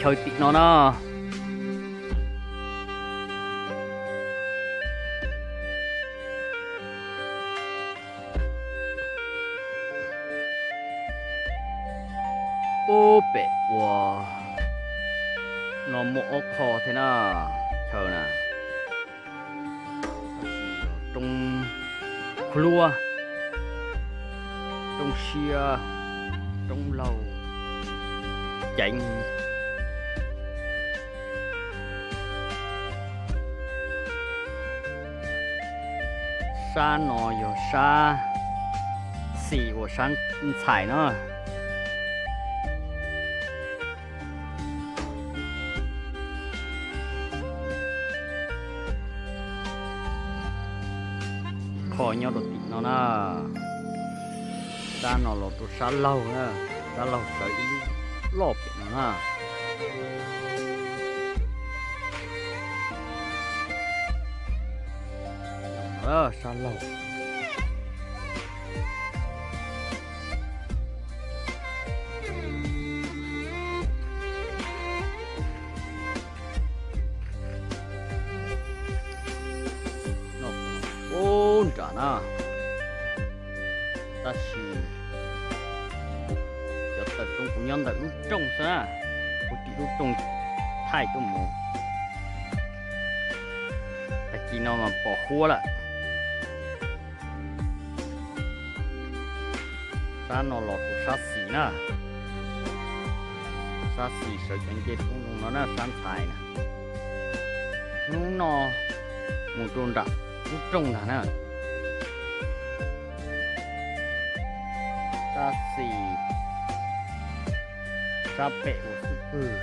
Chaw tim no na. Ub, pem ua no muaj ob qho thiab na, chaw na. Roob Khluab, roob siab, roob laug ceev. Sab no yog sab xis uas sab ntxhais na. Qho nyob rau tim no na. Sab no los rau sab laug na, sab laug sawv ib lub loj pem no na. Sab laug. Ub nram na, tab sis cov taws roob kuv nyob ntawm lub rooj xwb na, kuv tim lub rooj thaij tuaj mus. Tag kis no mas pos huab lawm. Sab no los rau sab xis na, sab xis sawv ceev nce roob no na, sab ntxhais na. Hnub no mus rau nram lub rooj ntag na. Sab xis, sab pem ua xub pwg.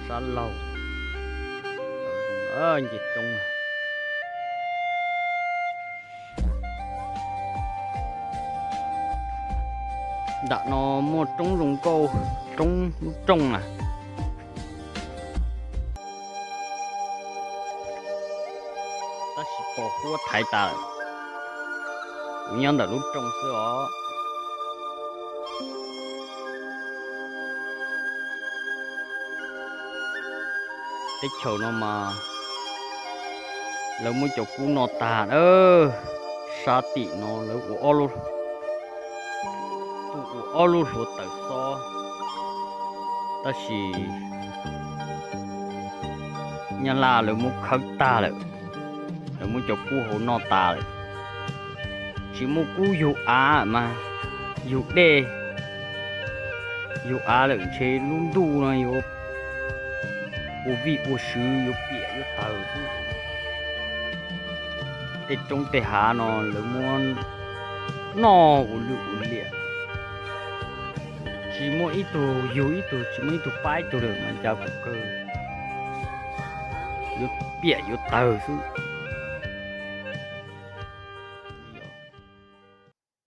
Sab laug nce roob. Nram no muaj roob zoo nkauj, roob lub rooj na. Tab sis pos huab thaiv tas lawm, kuv nyob ntawm lub rooj xwb os. Teb chaws no mas lawv muab cov kub noj tag na. Sab tim no lawv ua ob lub, tus ua ob lub hluav taws xob, tab sis Nyab Laj lawv muab khawb tag lawm, lawv muab cov kub hauv noj tas lawm. Tsis muaj kub yug av mas, yug dej, yug av lawm ntshe lub ntuj no yuav ua vij ua sw, yuav piam yuav tawg xwb. Tej roob tej hav no lawv muab noj ua lwj ua liam, tsis muaj ib tug yug ib tug, tsis muaj ib tug pab ib tug lawm mas cas kuj kawg yuav piam yuav tawg xwb.